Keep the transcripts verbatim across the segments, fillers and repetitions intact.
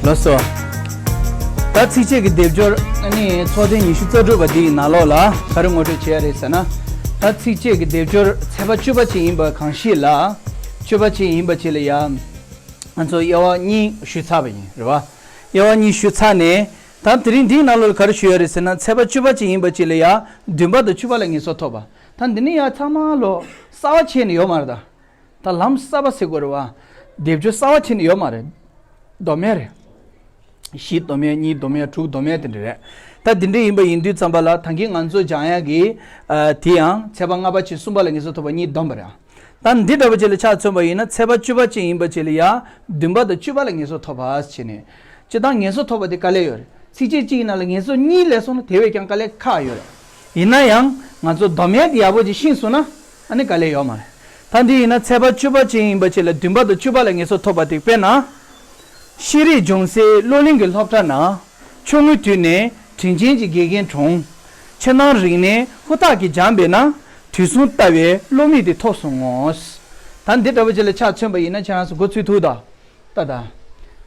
ལགས་སོ། ད་ཚིགས་བཅད་ཀྱི་སྡེབ་སྦྱོར་ཨ་ནི་ཚོགས་ཐེངས་ཉི་ཤུ་རྩ་དྲུག་པ་འདི་ཡི་ནང་ལོགས་ལ་ག་རེ་ངོ་སྤྲོད་བྱས་ཡ་རེད་ཟེར་ན། ད་ཚིགས་བཅད་ཀྱི་སྡེབ་སྦྱོར་ཚེག་བར་གཅོད་པ་ཅན་ཡིན་པ་གང་ཞིག་ལ། གཅོད་པ་ཅན་ཡིན་པ་ཅིག་ལ་ཡ། ང་ཚོ་དབྱེ་བ་གཉིས་ཞུས་ཚར་བ་ཡིན་རེད་བ། དབྱེ་བ་གཉིས་ཞུས་ཚར་ནས། ད་དེ་རིང་འདིའི་ནང་ལོགས་ལ་ག་རེ་ཞུ་ཡ་རེད་ཟེར་ན། ཚེག་བར་གཅོད་པ་ཅན་ཡིན་པ་ཅིག་ལ་ཡ། བདུན་པ་དང་བཅུ་པ་ལ་ངེས་སོ་ཐོབ་པ། ད་འདི་ནི་ཡ་ཚང་མ་ལོ་གསར་བ་ཆད་ནས་ཡོད་མ་རེད་ད། ད་ལམ་གསར་པ་ཟེར་དགོས་རེད་བ། སྡེབ་སྦྱོར་གསར་བ་ཆད་ནས་ཡོད་མ་རེད། མདོ་སྨད་རེད། བཞི་མདོ་སྨད། གཉིས་མདོ་སྨད། དྲུག་མདོ་སྨད་དེ་འདྲ་རེད། ད་འདི་འདྲ་ཡིན་པ་ཡིན་དུས་ཙམ་པ་ལ་ད་གིན་ང་ཚོ་སྦྱང་ཡ་གི། ཨ། དེ་ཡང་ཚེག་བར་ལྔ་པ་ཅན་གསུམ་པ་ལ་ངེས་སོ་ཐོབ་པ་གཉིས་བསྡོམས་པ་རེད། ད་འདི་འདྲ་བ་ཅིག་ལ་ཆ་མཚོན་པ་ཡིན་ན། ཚེག་བར་གཅོད་པ་ཅན་ཡིན་པ་ཅིག་ལ་ཡ། བདུན་པ་དང་བཅུ་པ་ལ་ངེས་སོ་ཐོབ་པ་བྱས་ནས། སྤྱིར་བཏང་ངེས་སོ་ཐོབ་པ་དེ་དཀའ་ལས་ཡོད་རེད། ཚིགས་བཅད་གཅིག་ཡིན་ན་ལ་ངེས་སོ་གཉིས་སླེབས་སོང་ན་དེ་བས་ཀྱང་དཀའ་ལས་ཁག་ཡོད་རེད། ཡིན་ན་ཡང་ང་ཚོ་མདོ་སྨད་དེ་ཡག་པོ་ཅིག་ཤེས་སོང་ན་ཨ་ནི་དཀའ་ལས་ཡོད་མ་རེད། ད་འདི་ཡིན་ན་ཚེག་བར་གཅོད་པ་ཅན་ཡིན་པ་ཅིག་ལ་བདུན་པ་དང་བཅུ་པ་ལ་ངེས་སོ་ཐོབ་པ་དེ། དཔེར་ན། ཤེས་རིག་སྦྱོང་སའི་བློ་གླིང་གི་སློབ་གྲྭ་ན། ཆུང་ངུའི་དུས་ནས་དྲིན་ཅན་གྱི་དགེ་རྒན་གྲོངས། ཕྱི་ནང་རིག་གནས་ཧུར་ཐག་གིས་སྦྱངས་པས་ན། དུས་གསུམ་ལྟ་བའི་བློ་མིག་དེ་ཐོབ་སོང་ངོ་། ད་འདི་འདྲ་བ་ཅིག་ལ་ཆ་མཚོན་པ་ཡིན་ན་ཁྱེད་རང་ཚོ་མགོ་ཚོད་ཐུབ་ད། ད་ད།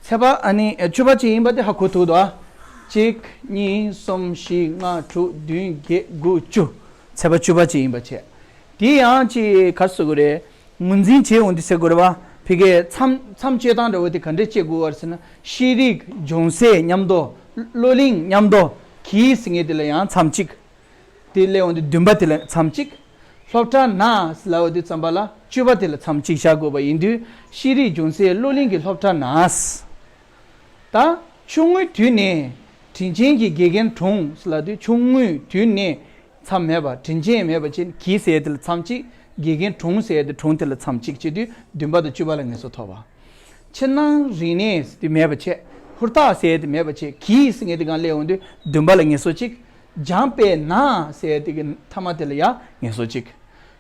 ཚེག་བར་ཨ་ནི་གཅོད་པ་ཅན་ཡིན་པ་དེ་ཧ་གོ་ཐུབ་ད། གཅིག་གཉིས། གསུམ། བཞི། ལྔ། དྲུག་བདུན། བརྒྱད། དགུ། བཅུ། ཚེག་བར་གཅོད་པ་ཅན་ཡིན་པ་བྱས། དེ་ཡང་ཅིག་ག་རེ་ཟེར་དགོས་རེད། ངོས་འཛིན་བྱེད་འོང་དུས་ཟེར་དགོས་རེད་བ། ཕ་གིའི་མཚམས་མཚམས་གཅོད་སྟངས་འདྲ་བོ་དེ་ག་འདྲས་གཅོད་དགོས་པ་རེད་ཟེར་ན། ཤེས་རིག་སྦྱོང་སའི་མཉམ་དུ། བློ་གླིང་མཉམ་དུ། གི་ཟེར་མཁན་དེ་ལ་ཡང་མཚམས་གཅིག་དེ་སླེབས་འོང་དུས་བདུན་པ་དེ་ལ་མཚམས་གཅིག་སློབ་གྲྭ་ན་ཟེར་ལབ་པ་དུས་ཙམ་པ་ལ་བཅུ་པ་དེ་ལ་མཚམས་གཅིག་བཞག་དགོས་པ་ཡིན་དུས། ཤེས་རིག་སྦྱོང་སའི་བློ་གླིང་གི་སློབ་གྲྭ་ན། ད་ཆུང་ངུའི་དུས་ནས་དྲིན་ཅན་གྱི་དགེ་རྒན་གྲོངས་ཟེར་ལབ་དུས། ཆུང་ངུའི་དུས་ནས་མཚམས་མེད་པ། དྲིན་ཅན་མེད་པ་ཅན། གྱི་ཟེར་ཡས་དེ་ལ་མཚམས་གཅིག་དགེ་རྒན་གྲོངས་ཟེར་ཡས་དེ། གྲོངས་དེ་ལ་མཚམས་གཅིག་བྱེད་དུས་བདུན་པ་དང་བཅུ་པ་ལ་ངེས་སོ་ཐོབ་པ། ཕྱི་ནང་རིག་གནས་དེ་མེད་པ་བྱས། ཧུར་ཐག་ཟེར་ཡས་དེ་མེད་པ་བྱས། གྱི་ཟེར་མཁན་དེ་སྒང་སླེབས་འོང་དུས་བདུན་པ་ལ་ངེས་སོ་གཅིག་སྦྱངས་པས་ན་ཟེར་ཡས་དེ་གི་མཐའ་མ་དེ་ལ་ཡང་ངེས་སོ་གཅིག་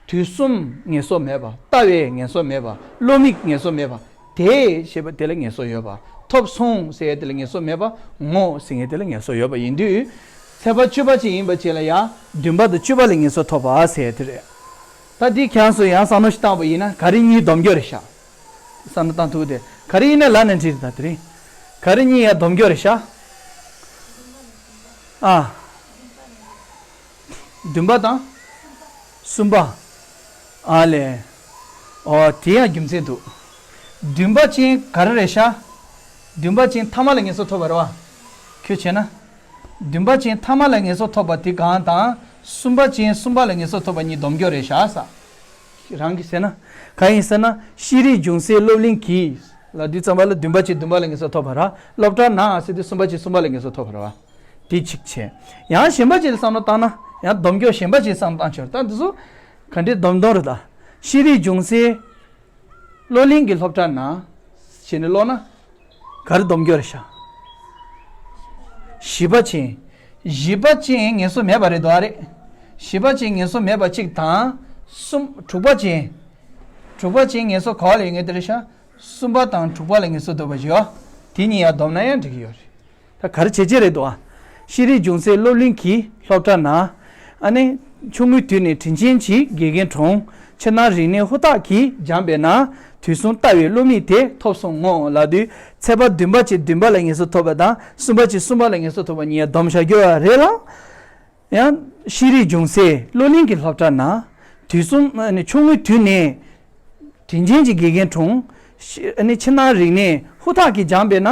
དུས་གསུམ་ངེས་སོ་མེད་པ། ལྟ་བའི་ངེས་སོ་མེད་པ། བློ་མིག་ངེས་སོ་མེད་པ། དེ་ཞེས་པ་དེ་ལ་ངེས་སོ་ཡོད་པ། ཐོབ་སོང་ཟེར་ཡས་དེ་ལ་ངེས་སོ་མེད་པ། ངོ་ཟེར་མཁན་དེ་ལ་ངེས་སོ་ཡོད་པ་ཡིན་དུས། ཚེག་བར་གཅོད་པ་ཅན་ཡིན་པ་ཅིག་ལ་ཡང་བདུན་པ་དང་བཅུ་པ་ལ་ངེས་སོ་ཐོབ་པ་ཟེར་ཡས་དེ་རེད། ད་འདི་ཁྱེད་རང་ཚོ་ཡང་བསམ་བློ་ཞིག་བཏང་བ་ཡིན་ན། ག་རེ་གཉིས་སྡོམ་རྒྱུ་རེད་ཤག་བསམ་བློ་བཏང་ཐུབ་དེ། ག་རེ་ཡིན་ན་ལབ་ན་འགྲིག་རེད། ད་དེ་རིང་ག་རེ་གཉིས་ཡང་སྡོམ་རྒྱུ་རེད་ཤག་ཨ། བདུན་པ་དང་གསུམ་པ། ཨ་ལས། ཨོ། དེ་ཡང་རྒྱུ་མཚན་འདུག་བདུན་པ་ཅན་ག་རེ་རེད་ཤག་བདུན་པ་ཅན་ཐ་མ་ལ་ངེས་སོ་ཐོབ་པ་རེད་བ། ཁྱོད་བྱས་ན། བདུན་པ་ཅན་ཐ་མ་ལ་ངེས་སོ་ཐོབ་པ་དེ་གང་དང་། གསུམ་པ་ཅན་གསུམ་པ་ལ་ངེས་སོ་ཐོབ་པ་གཉིས་སྡོམ་རྒྱུ་རེད་ཤག་ས། རང་གིས་ཟེར་ན། གང་ཡིན་ཟེར་ན། ཤེས་རིག་སྦྱོང་སའི་སློབ་གླིང་གི་ལ་དུས་ཙམ་པ་ལ་བདུན་པ་ཅན་བདུན་པ་ལ་ངེས་སོ་ཐོབ་པ་ར། སློབ་གྲྭ་ན་ཟེར་དུས་གསུམ་པ་ཅན་གསུམ་པ་ལ་ངེས་སོ་ཐོབ་པ་ར་བ། དེ་གཅིག་བྱས། ཡང་གཞན་པ་ཅིག་ལ་བསམ་བློ་བཏང་ན། ཡང་སྡོམ་རྒྱུ་གཞན་པ་ཅིག་བསམ་བློ་བཏང་ཆོག་ད་འདི་ཚོ་ག་འདྲའི་སྡོམ་སྡོམ་རེད་ད། ཤེས་རིག་སྦྱོང་སའི་བློ་གླིང་གི་སློབ་གྲྭ་ན་བྱས་ནས་ཀློག་ན། ག་རེ་སྡོམ་རྒྱུ་རེད་ཤག་བཞི་པ་ཅན། བཞི་པ་ཅན་ངེས་སོ་མེད་པ་རེད་དོ་ཨ་རེད། བཞི་པ་ཅན་ངེས་སོ་མེད་པ་གཅིག་དང་། གསུམ། དྲུག་པ་ཅན། དྲུག་པ་ཅན་ངེས་སོ་ག་བ་ལ་ཡོད་ངེས་དེ་རེད་ཤག་གསུམ་པ་དང་དྲུག་པ་ལ་ངེས་སོ་ཐོབ་པ་བཞི་བ། དེ་གཉིས་ཡང་སྡོམ་ན་ཡང་འགྲིག་གི་ཡོད་རེད། ད་ག་རེ་བྱེད་ཀྱི་རེད་འདུག་ཨ། ཤེས་རིག་སྦྱོང་སའི་སློབ་གླིང་གི་སློབ་གྲྭ་ན། ཨ་ནི། ཆུང་ངུའི་དུས་ནས་དྲིན་ཅན་གྱི་དགེ་རྒན་གྲོངས། ཕྱི་ནང་རིག་གནས་ཧུར་ཐག་གིས་སྦྱངས་པས་ན། དུས་གསུམ་ལྟ་བའི་བློ་མིག་དེ་ཐོབ་སོང་ངོ་ལབ་དུས། ཚེག་བར་བདུན་པ་ཅན་བདུན་པ་ལ་ངེས་སོ་ཐོབ་པ་དང་། གསུམ་པ་ཅན་གསུམ་པ་ལ་ངེས་སོ་ཐོབ་པ་གཉིས་ཡང་སྡོམ་བཞག་རྒྱུ་རེད་ལ། ཡང་ཤེས་རིག་སྦྱོང་སའི་བློ་གླིང་གི་སློབ་གྲྭ་ན། དུས་གསུམ་ཨ་ནི་ཆུང་ངུའི་དུས་ནས། དྲིན་ཅན་གྱི་དགེ་རྒན་གྲོངས། ཤི་ཨ་ནི་ཕྱི་ནང་རིག་གནས་ཧུར་ཐག་གིས་སྦྱངས་པས་ན།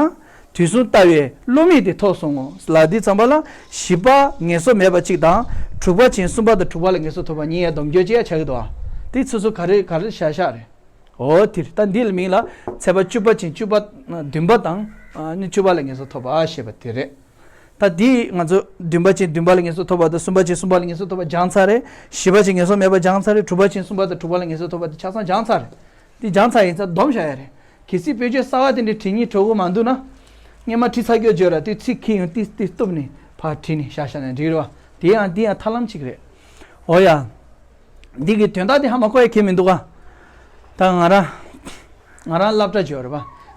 དུས་གསུམ་ལྟ་བའི་བློ་མིག་དེ་ཐོབ་སོང་ངོ་ལབ་དུས་ཙམ་པ་ལ། བཞི་པ་ངེས་སོ་མེད་པ་གཅིག་དང་། དྲུག་པ་ཅན་གསུམ་པ་དང་དྲུག་པ་ལ་ངེས་སོ་ཐོབ་པ་གཉིས་ཡང་སྡོམ་རྒྱུ་ཅིག་ཡང་ཆགས་ཀྱི་འདུག་ཨ། དེ་སོ་སོ་ག་རེ་ག་རེ་བཞག་བཞག་རེད། འོ་དེ་རེད། ད་འདི་ལ་མིང་ལ་ཚེག་བར་བཅུ་པ་ཅན་བཅུ་པ། བདུན་པ་དང་། ཨ་ནི་བཅུ་པ་ལ་ངེས་སོ་ཐོབ་པ་ཞེས་པ་དེ་རེད། ད་འདི་ང་ཚོ་བདུན་པ་ཅན་བདུན་པ་ལ་ངེས་སོ་ཐོབ་པ་དང་། གསུམ་པ་ཅན་གསུམ་པ་ལ་ངེས་སོ་ཐོབ་པ་སྦྱངས་ཚར་རེད། བཞི་པ་ཅན་ངེས་སོ་མེད་པ་སྦྱངས་ཚར་རེད། དྲུག་པ་ཅན་གསུམ་པ་དང་དྲུག་པ་ལ་ངེས་སོ་ཐོབ་པ་དེ་ཆ་ཚང་སྦྱངས་ཚར་རེད། འདི་སྦྱངས་ཚར་ཡིན་ཙང་སྡོམ་བཞག་ཡ་རེད། གལ་སྲིད་བེད་སྤྱོད་གསར་བ་དེ་འདྲའི་བྲིས་སྙིང་བྲོ་གི་མ་འདུག་ན། སྔོན་མ་བྲིས་ཚར་རྒྱུ་བརྗོད་ར། དེ་ཚིག་ཁྱེར་ཡོང་ཏི་ཏི་གཏུབ་ནས་ཕར་བྲིས་ནས་བཞག་བཞག་ན་འགྲིག་རེད་བ། དེ་ཡང་འདི་ཡང་ཐབས་ལམ་གཅིག་རེད། འོ་ཡ། འདི་གི་དོན་དག་དེ་ཧ་མ་གོ་ཡ་གང་ཡང་མི་འདུག་ག་ད་ང་རང་། ང་རང་སློབ་གྲྭ་བརྗོད་རེད་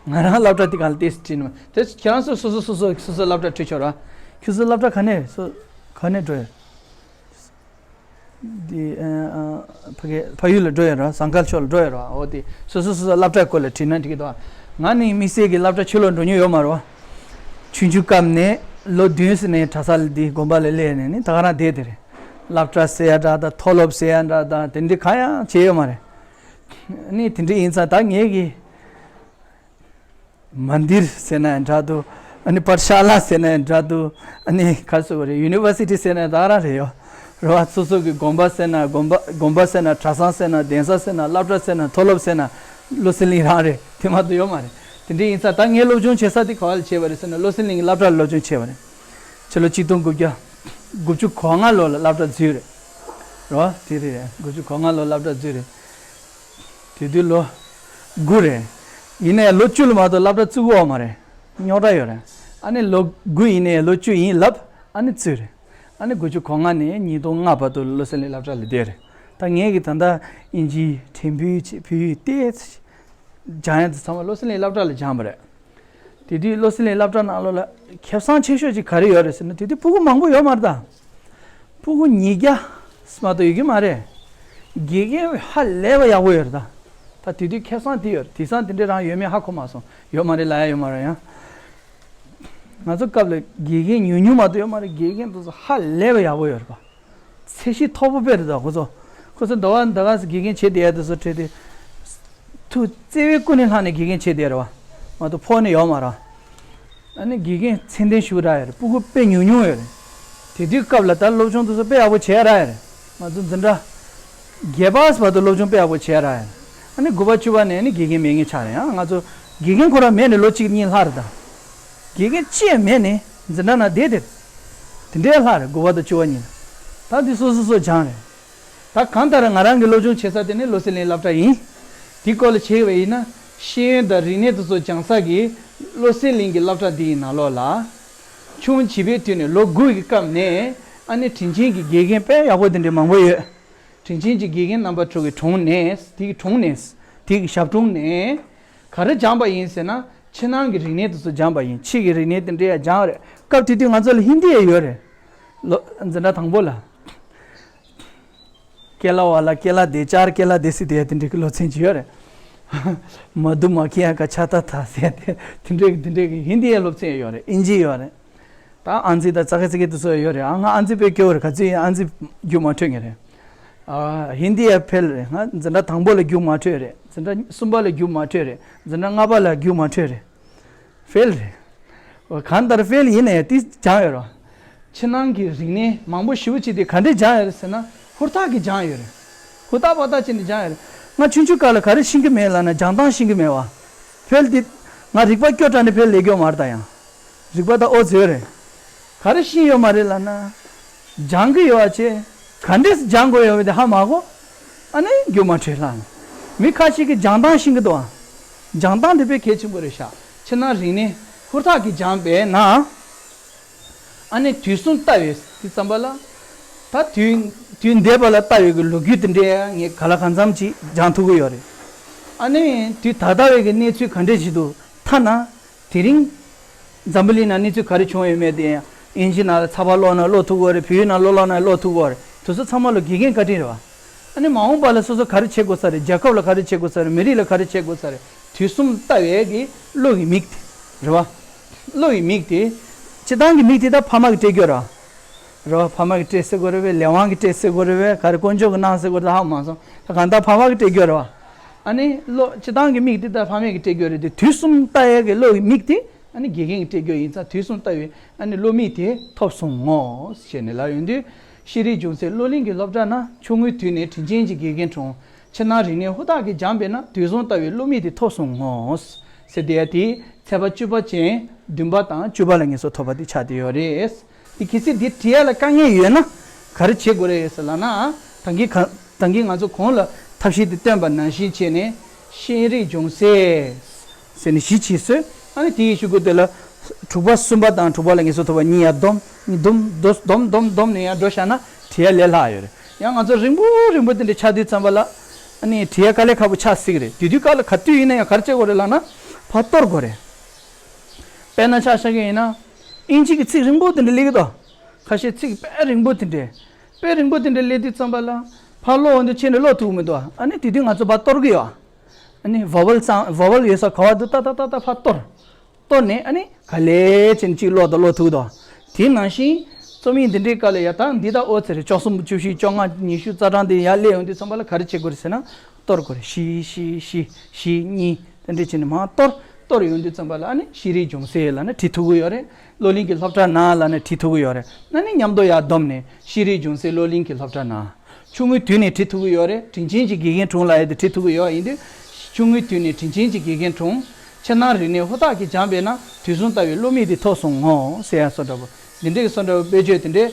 པ། ང་རང་སློབ་གྲྭ་དེ་གང་ལ་ཏེས་བྲིས་ནོ། དེ་ཁྱེད་རང་ཚོ་སོ་སོ་སོ་སོ་སོ་སོ་སློབ་གྲྭ་བྲིས་ཆོག་ར། ཁྱོད་ཚོ་སློབ་གྲྭ་ག་ནས་སོ་ག་ནས་འགྲོ་ཡ། དེ་ཨ་ཨ་ཕ་གི་ཕ་ཡུལ་ལ་འགྲོ་ཡ་ར། ཟངས་དཀར་ཕྱོགས་ལ་འགྲོ་ཡ་ར། འོ་དེ་སོ་སོ་སོ་སོ་སློབ་གྲྭའི་སྐོར་ལ་བྲིས་ན་འགྲིག་གི་འདུག་ང་ནི་དམིགས་བསལ་གྱི་སློབ་གྲྭ་ཕྱི་ལོགས་འགྲོ་མྱོང་ཡོད་མ་རེད་བ། ཆུང་ཆུང་སྐབས་ནས་ལོ་བདུན་ཙམ་ནས་གྲྭ་ས་ལ་འདི་དགོན་པ་ལ་སླེབས་ནས་ནི་ད་ག་རང་བསྡད་དེ་རེད། སློབ་གྲྭ་ཟེར་ཡ་འདྲ་དང་མཐོ་སློབ་ཟེར་ཡ་འདྲ་དང་དེ་འདྲ་གང་ཡང་བྱས་ཡོད་མ་རེད། ནི་དེ་འདྲ་ཡིན་ཙང་ད་ངེད་ཀྱི་མན་དིར་ཟེར་ན་ཡང་འདྲ་འདུག་ཨ་ནི་པཊ་ཤཱ་ལ་ཟེར་ན་ཡང་འདྲ་འདུག་ཨ་ནི་ག་རེ་ཟེར་དགོས་རེད། ཡུ་ནི་ཝར་སི་ཊི་ཟེར་ན་ཡང་ད་ག་རང་རེད་ཡོད། རེད་བ། སོ་སོ་གི་དགོན་པ་ཟེར་ན་དགོན་པ་དགོན་པ་ཟེར་ན་གྲྭ་ཚང་ཟེར་ན་གདན་ས་ཟེར་ན་སློབ་གྲྭ་ཟེར་ན་མཐོ་སློབ་ཟེར་ན་བློ་གསལ་གླིང་རང་རེད། དེ་མ་གཏོགས་ཡོད་མ་རེད། དེ་འདྲ་ཡིན་ཙང་ད་ངས་སློབ་སྦྱོང་བྱེད་ས་དེ་ག་བ་ལ་བྱས་པ་རེད་ཟེར་ན་བློ་གསལ་གླིང་གི་སློབ་གྲྭ་ལ་སློབ་སྦྱོང་བྱས་པ་རེད། ཕྱི་ལོ་ཆིག་སྟོང་དགུ་བརྒྱ་དགུ་བཅུ་གོ་ལྔ་ལོ་ལ་སློབ་གྲྭ་འཛུལ་རེད། རེད་བ། དེ་རེད། དགུ་བཅུ་གོ་ལྔ་ལོ་སློབ་གྲྭ་འཛུལ་རེད། དེ་དུས་ལོ་དགུ་རེད། ཡིན་ནའི་ལོ་བཅུ་ལ་མ་གཏོགས་སློབ་གྲྭ་བཙུགས་ཡོད་མ་རེད། རྙོག་དྲ་ཡོད་རེད། ཨ་ནི་ལོ་དགུ་ཡིན་ནའི་ལོ་བཅུ་ཡིན་ལབ། ཨ་ནི་བཙུགས་རེད། ཨ་ནི་དགུ་བཅུ་གོ་ལྔ་ནས་ཉིས་སྟོང་ལྔ་བར་དུ་བློ་གསལ་གླིང་སློབ་གྲྭ་ལ་བསྡད་རེད། ད་ངས་ཀྱི་ད་ལྟ་དབྱིན་ཇི་ཕྲན་བུ་བྱས་བོད་ཡིག་ཏོག་ཙམ་སྦྱང་ཡ་དེ་ཚང་མ་བློ་གསལ་གླིང་སློབ་གྲྭ་ལ་སྦྱངས་པ་རེད། དེ་དུས་བློ་གསལ་གླིང་སློབ་གྲྭ་ནང་ལོགས་ལ་ཁེ་བཟང་ཆེ་ཤོས་ཅིག་ག་རེ་ཡོད་རེད་ཟེར་ན། དེ་དུས་སྤུ་གུ་མང་པོ་ཡོད་མ་རེད་ད། སྤུ་གུ་ཉིས་བརྒྱ་མ་གཏོགས་ཡོད་ཀྱི་མ་རེད། དགེ་རྒན་ཧ་ལས་པ་ཡག་པོ་ཡོད་རེད་ད། ད་དེ་དུས་ཁེ་བཟང་དེ་ཡོད་རེད། དེང་སང་དེ་འདྲ་རང་ཡོད་མེད་ཧ་གོ་མ་སོང་། ཡོད་མ་རེད་ལབ་ཡ་ཡོད་མ་རེད་ཡང་། ང་ཚོ་སྐབས་ལ་དགེ་རྒན་ཉུང་ཉུང་མ་གཏོགས་ཡོད་མ་རེད། དགེ་རྒན་དེ་ཚོ་ཧ་ལས་པ་ཡག་པོ་ཡོད་རེད་པ། ཚད་གཞི་མཐོ་པོ་དཔེ་རེད་ད་ཁོ་ཚོ། ཁོ་ཚོ་ཟླ་བ་ཟླ་ག་ཙམ་དགེ་རྒན་བྱེད་བསྡད་ཡ་དེ་ཚོ་ཁྲིད་དེ། ཐུགས་བརྩེ་བའི་ཀུན་ནས་བསླངས་ནས་དགེ་རྒན་བྱེད་བསྡད་རེད་བ། མ་གཏོགས་ཕོགས་ནི་ཡོད་མ་རེད། ཨ་ནི་དགེ་རྒན་ཚད་ལྡན་ཞུ་ར་ཡ་རེད། སྤུ་གུ་དཔེ་ཉུང་ཉུང་ཡོད་རེད། དེ་དུས་སྐབས་ལ་ད་སློབ་སྦྱོང་དེ་ཚོ་དཔེ་ཡག་པོ་བྱས་ར་ཡ་རེད། ང་ཚོ་འཛིན་གྲྭ་བརྒྱད་པ་བར་དུ་སློབ་སྦྱོང་དཔེ་ཡག་པོ་བྱས་ར་ཡ་རེད། ཨ་ནི་དགུ་པ་བཅུ་པ་ནས་ནི་དགེ་རྒན་མེད་མཁན་ཆགས་རེད། ཡང་ང་ཚོ་དགེ་རྒན་ཁོ་རང་མེད་ནས་ལོ་གཅིག་གཉིས་ལྷག་རེད་ད། དགེ་རྒན་ཅི་ཡང་མེད་ནས་འཛིན་གྲྭ་ནང་བསྡད་དེ། དེ་འདྲའི་ལྷག་རེད། དགུ་པ་དང་བཅུ་པ་གཉིས། ད་འདི་སོ་སོ་སོ་སྦྱངས་རེད། ད་གང་ལྟར་ང་རང་གི་སློབ་སྦྱོང་བྱེད་ས་དེ་ནི་བློ་གསལ་གླིང་སློབ་གྲྭ་ཡིན། དེའི་སྐོར་ལ་བྱས་པ་ཡིན་ན་ཤེས་ཡོན་དང་རིག་གནས་དེ་ཚོ་སྦྱང་ས་གི་བློ་གསལ་གླིང་གི་སློབ་གྲྭ་འདི་ཡི་ནང་ལོགས་ལ། ཆུང་བྱིས་པའི་དུས་ནས་ལོ་དགུ་ཡི་སྐབས་ནས་ཨ་ནི་དྲིན་ཆེན་གྱི་དགེ་རྒན་དཔེ་ཡག་པོ་དེ་འདྲའི་མང་པོ་ཡོད། དྲིན་ཆེན་གྱི་དགེ་རྒན་རྣམ་པ་དྲུག་གི་དྲུང་ནས་དེ་གི་དྲུང་ནས་དེ་གི་ཞབས་དྲུང་ནས་ག་རེ་སྦྱངས་པ་ཡིན་ཟེར་ན། ཕྱི་ནང་གི་རིག་གནས་དེ་ཚོ་སྦྱངས་པ་ཡིན། ཕྱི་གི་རིག་གནས་དེ་འདྲ་ཡང་སྦྱངས་རེད། སྐབས་དེ་དུས་ང་ཚོ་ལ་ཧིན་དི་ཡང་ཡོད་རེད། ལོ་འཛིན་གྲྭ་དང་པོ་ལ། ཀེ་ལ་ཝ་ལ་ཀེ་ལ་དེ་ཅར་ཀེ་ལ་དེ་སི་དེ་དེ་འདྲའི་གི་སློབ་ཚན་ཅིག་ཡོད་རེད། མ་དུ་མ་ཁི་ཡ་ཀ་ཆ་ཏ་ཐ་ཟེར་དེ་དེ་འདྲའི་གི་དེ་འདྲའི་གི་ཧིན་དི་ཡའི་སློབ་ཚན་ཡོད་རེད། ཨིན་ཇི་ཡོད་རེད། ད་ཨང་རྩིས་དང་ཙག་གེ་ཙིག་གེ་དེ་ཚོ་ཡོད་རེད། ཨ་ང་ཨང་རྩིས་དཔེ་སྐྱོ་བོ་རེད། ག་ཚོད་ཡིན་ཨང་རྩིས་རྒྱུགས་མ་འཕྲོད་ངེས་རེད། ཨ་ཧིན་དི་ཡ་ཕེལ་རེད། ང་འཛིན་གྲྭ་དང་པོ་ལ་རྒྱུགས་མ་འཕྲོད་རེད། འཛིན་གྲྭ་གསུམ་པ་ལ་རྒྱུགས་མ་འཕྲོད་རེད། འཛིན་གྲྭ་ལྔ་པ་ལ་རྒྱུགས་མ་འཕྲོད་རེད། ཕེལ་རེད། གང་ལྟར་ཕེལ་ཡིན་ནའི་ཏིས་སྦྱངས་ཡོད་རོ། ཕྱི་ནང་གི་རིག་གནས་མང་པོ་ཞེ་པོ་ཅིག་དེ་ག་འདྲས་སྦྱངས་ཡོད་རེད་ཟེར་ན་ཧུར་ཐག་གིས་སྦྱངས་ཡོད་རེད། ཧུར་ཐག་པ་ཐག་བྱས་ནས་སྦྱངས་ཡོད་རེད། ང་ཆུང་ཆུང་སྐབས་ལ་ག་རེ་ཤེས་ཀྱི་མེད་ལབ་ན་སྦྱང་སྟངས་ཤེས་ཀྱི་མེད་བ། ཕེལ་དེ་ང་རིག་པ་སྐྱོ་དྲགས་ནས་ཕེལ་ལས་ཀྱི་ཡོད་མ་རེད་ད་ཡང་། རིག་པ་ད་ཨོ་ཟེར་རེད། ག་རེ་ཤེས་ཡོད་མ་རེད་ལབ་ན། སྦྱང་གི་ཡོད་བ་ཆེ། ག་འདྲས་སྦྱང་དགོས་ཡོད་མེད་དེ་ཧ་མ་གོ། ཨ་ནི་རྒྱུགས་མ་འཕྲོད་ལབ། མི་ཁ་ཤས་ཀྱིས་སྦྱང་སྟངས་ཤེས་ཀྱི་འདུག་ཨ། སྦྱང་སྟངས་དེ་དཔེ་གལ་ཆེན་པོ་རེད་ཤག་ཕྱི་ནང་རིག་གནས་ཧུར་ཐག་གིས་སྦྱངས་པས་ན། ཨ་ནི་དུས་གསུམ་ལྟ་བའི་དེ་ཙམ་པ་ལ། ད་དུས་དུས་འདས་པ་ལ་ལྟ་བའི་གི་ལོ་རྒྱུས་དེ་འདྲས་ངས་ག་ལ་གང་འཚམ་ཅིག་སྦྱང་ཐུབ་ཀྱི་ཡོད་རེད། ཨ་ནི་དུས་ད་ལྟ་བའི་གི་གནས་ཚུལ་ག་འདྲས་ཞིག་འདུག་ཐ་ན། དེ་རིང་། འཛམ་བུ་གླིང་ནང་གནས་ཚུལ་ག་རེ་བྱུང་ཡོད་མེད་དེ་ཡང་དབྱིན་ཇི་ནང་ལ་ཚགས་པར་ཀློག་ན་ཀློག་ཐུབ་ཀྱི་ཡོད་རེད། བོད་ཡིག་ནང་ཀློག་ཀློག་ན་ཀློག་ཐུབ་ཀྱི་ཡོད་རེད། དེ་ཚོ་ཚང་མ་ལ་དགེ་རྒན་བཀའ་དྲིན་རེད་བ། ཨ་ནི་མ་འོངས་པ་ལ་སོ་སོ་ག་རེ་བྱེད་དགོས་ས་རེད། རྒྱལ་ཁབ་ལ་ག་རེ་བྱེད་དགོས་ས་རེད། མི་རིགས་ལ་ག་རེ་བྱེད་དགོས་ས་རེད། དུས་གསུམ་ལྟ་བའི་གི་བློ་གི་མིག་དེ་རེད་བ། བློ་གི་མིག་དེ། སྤྱིར་བཏང་གི་མིག་དེ་ད་ཕ་མ་གི་སྤྲད་རྒྱུ་རེད་བ། རེད་བ། ཕ་མ་གི་སྤྲད་ཟེར་དགོས་རེད་བས། ལས་དབང་གི་སྤྲད་ཟེར་དགོས་རེད་བས། ག་རེ་དཀོན་མཆོག་གི་གནང་ཟེར་དགོས་རེད། ད་ཧ་མ་སོང་། ད་གང་ལྟར་ཕ་མ་གི་སྤྲད་རྒྱུ་རེད་བ། ཨ་ནི་བློ་སྤྱིར་བཏང་གི་མིག་དེ་ད་ཕ་མས་གི་སྤྲད་རྒྱུ་རེད་དེ། དུས་གསུམ་ལྟ་ཡས་གི་བློ་གི་མིག་དེ་ཨ་ནི་དགེ་རྒན་གི་སྤྲད་རྒྱུ་ཡིན་ཙང་དུས་གསུམ་ལྟ་བའི་ཨ་ནི་བློ་མིག་དེ་ཐོབ་སོང་ངོ་ཞེས་ནས་ལབ་ཡོང་དུས། ཤེས་རིག་ལྗོན་ཚལ་བློ་གླིང་གི་སློབ་གྲྭ་ན་ཆུང་ངུའི་དུས་ནས་དྲིན་ཅན་གྱི་དགེ་རྒན་དྲུང་། ཕྱི་ནང་རིག་གནས་ཧུར་ཐག་གིས་སྦྱངས་པས་ན་དུས་གསུམ་ལྟ་བའི་བློ་མིག་དེ་ཐོབ་སོང་ངོ་། ཟེར་དེ་ཡ་དེ་ཚེས་པ་བཅུ་པ་ཅན་བདུན་པ་དང་བཅུ་པ་ལ་ངེས་སོ་ཐོབ་པ་དེ་ཆགས་བསྡད་ཡོད་རེད། དེ་གལ་སྲིད་འདི་བྲིས་ཡ་ལ་དཀའ་ངལ་ཡོད་ན་ག་རེ་བྱེད་དགོས་རེད་ཟེར་ལབ་ན། ད་གིན་ག་ད་གིན་ང་ཚོ་གོང་ལ་ཐབས་ཤེས་དེ་བཏོན་པ་ནང་བཞིན་བྱས་ནས་ཤེས་རིག་ལྗོན་ཚལ་ཟེར་ནས་གཞི་བྱས་སོང་། ཨ་ནི་དེའི་གཞུག་གུ་དེ་ལ་དྲུག་པ་གསུམ་པ་དང་དྲུག་པ་ལ་ངེས་སོ་ཐོབ་པ་གཉིས་ཡར་བསྡོམས་གཉིས་བསྡོམས་བསྡོམས་བསྡོམས་བསྡོམས་ནས་ཡར་འགྲོ་བཞག་ན་བྲིས་ཡ་ལས་སླ་ཡོད་རེད། ཡང་ང་ཚོ་རིང་པོ་རིང་པོ་དེ་འདྲ་ཆགས་དུས་ཙམ་པ་ལ་ཨ་ནི་བྲིས་ཡ་དཀའ་ལས་ཁག་པོ་ཆགས་སྲིད་ཀྱི་རེད། དེ་དུས་སྐབས་ལ་ག་དུས་ཡིན་ན་ཡང་ག་རེ་བྱེད་དགོས་རེད་ལབ་ན་ཕར་གཏོར་དགོས་རེད། དཔེར་ན་ཆ་བཞག་གི་ཡིན་ན། དབྱིན་ཇི་གི་ཚིག་རིང་པོ་དེ་འདྲ་སླེབས་ཀྱི་འདུག་ཁ་ཤས་ཚིག་དཔེ་རིང་པོ་དེ་འདྲ། དཔེ་རིང་པོ་དེ་འདྲ་སླེབས་དུས་ཙམ་པ་ལ། ཕར་ཀློག་འོང་དུས་ཁྱེད་ནས་ཀློག་ཐུབ་མི་འདུག་ཨ་ནི་དེ་དུས་ང་ཚོ་ཕར་གཏོར་གྱི་ཡོད། ཨ་ནི་ཝ་ཝལ་ཙང་ཝ་ཝལ་ཡོད་ས་ག་བ་འདུག་ཏག་ཏག་ཏག་ཏག་ཕར་གཏོར། གཏོར་ནས་ཨ་ནི་ག་ལེ་བྱས་ནས་གཅིག་ཀློག་དང་ཀློག་ཐུབ་དང་། དེ་ནང་བཞིན་རྩོམ་ཡིག་འདི་འདྲའི་སྐབས་ལ་ཡ་ད་འདི་ད་ཨོ་ཙི་རེད། བཅུ་གསུམ་བཅུ་བཞི་བཅོ་ལྔ་ཉི་ཤུ་རྩ་གྲངས་འདི་ཡར་སླེབས་ཡོང་དུས་ཙམ་པ་ལ་ག་རེ་བྱེད་དགོས་རེད་ཟེར་ན། གཏོར་དགོས་རེད། བཞི་བཞི་བཞི་བཞི་གཉིས་དེ་འདྲ་བྱས་ནས་མར་གཏོར། གཏོར་ཡོང་དུས་ཙམ་པ་ལ་ཨ་ནི་ཤེས་རིག་ལྗོན་གསལ་ལབ་ནས་བྲིས་ཐུབ་ཀྱི་ཡོད་རེད། བློ་གླིང་གི་སློབ་གྲྭ་ནང་ལབ་ནས་བྲིས་ཐུབ་ཀྱི་ཡོད་རེད། ཨ་ནི་མཉམ་དུ་ཡར་བསྡོམས་ནས་ཤེས་རིག་ལྗོན་གསལ་བློ་གླིང་གི་སློབ་གྲྭ་ནང་། ཆུང་ངུའི་དུས་ནས་བྲིས་ཐུབ་ཀྱི་ཡོད་རེད། དྲིན་ཆེན་གྱི་དགེ་རྒན་དྲུང་ལབ་ཡ་དེ་བྲིས་ཐུབ་ཀྱི་ཡོད་ཡིན་དུས། ཆུང་ངུའི་དུས་ནས་དྲིན་ཆེན་གྱི་དགེ་རྒན་དྲུང་། ཕྱི་ནང་རིག་གནས་ཧུར་ཐག་གིས་སྦྱངས་པས་ན། དུས་གསུམ་ལྟ་བའི་བློ་མིག་དེ་ཐོབ་སོང་ངོ་། ཟེར་ཡ་བཟོ་འདྲ་པོ། འདི་འདྲའི་བཟོ་འདྲ་པོ་དཔེ་བརྗོད་དེ་འདྲའི་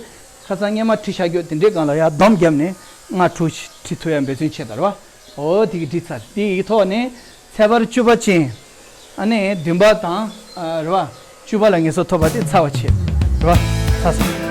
ཁ་སང་སྔས་མ་བྲིས་བཞག་རྒྱུ་དེ་འདྲའི་སྒང་ལ་ཡར་བསྡོམས་བརྒྱབ་ནས་ལྔ་དྲུག་བྲིས་ཐུབ་ཡ་འབད་བརྩོན་བྱས་དང་རེད་བ། འོ་དེ་གི་བྲིས་ཚར། དེ་ཡི་ཐོག་ནས་ཚེག་བར་བཅུ་པ་ཅན། ཨ་ནི་བདུན་པ་དང་། ཨ། རེད་བ། བཅུ་པ་ལ་ངེས་སོ་ཐོབ་པ་དེ་ཚར་བ་བྱས། རེད་བ། ཚར་སོང་།